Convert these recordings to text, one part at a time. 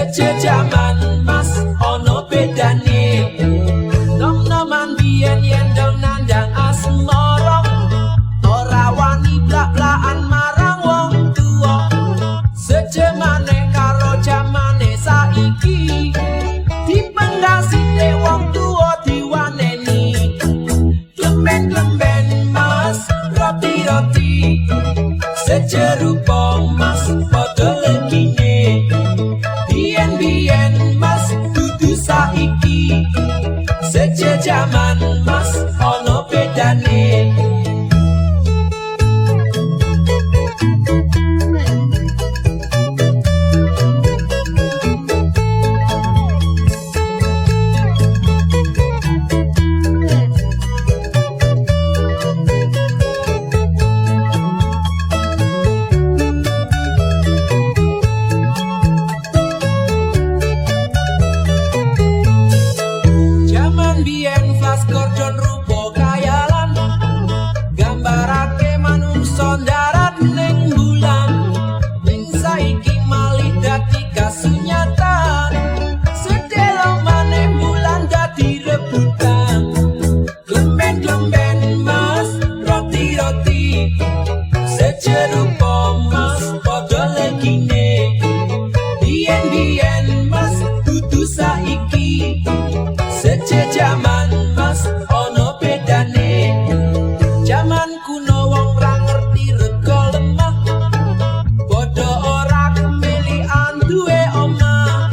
Sejejaman mas ono bedane. Nom-noman biyen yen dong nandang asmara, ora wani blak-blakan marang wong tuwa. Sejemane karo jamane saiki, dipendang sithik wong tuwa diwaneni. Klemben-klemben mas, roti-roti, sejerupa mas padha legine. Biyen-biyen mas dudu saiki, sejejaman mas ana bedane. Jaman biyen Flash Gordon rupa khayalan, gambarake manungsa ndarat ning bulan. Ning saiki malih dadi kasunyatan, sedelo maneh bulan dadi rebutan. Klemben-klemben mas, roti-roti, sejerupa mas padha legine. Biyen-biyen mas dudu saiki, sejejaman mas ana bedane. Jaman kuno wong ra ngerti rega lemah, padha ora kemilikan duwe omah.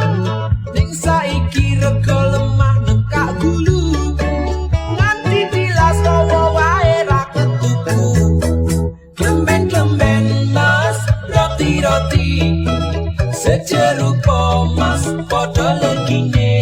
Ning saiki rega lemah nekak gulu, nganti tilas rawa wae ra ketuku. Klemben-klemben mas, roti-roti, sejerupa mas padha legine.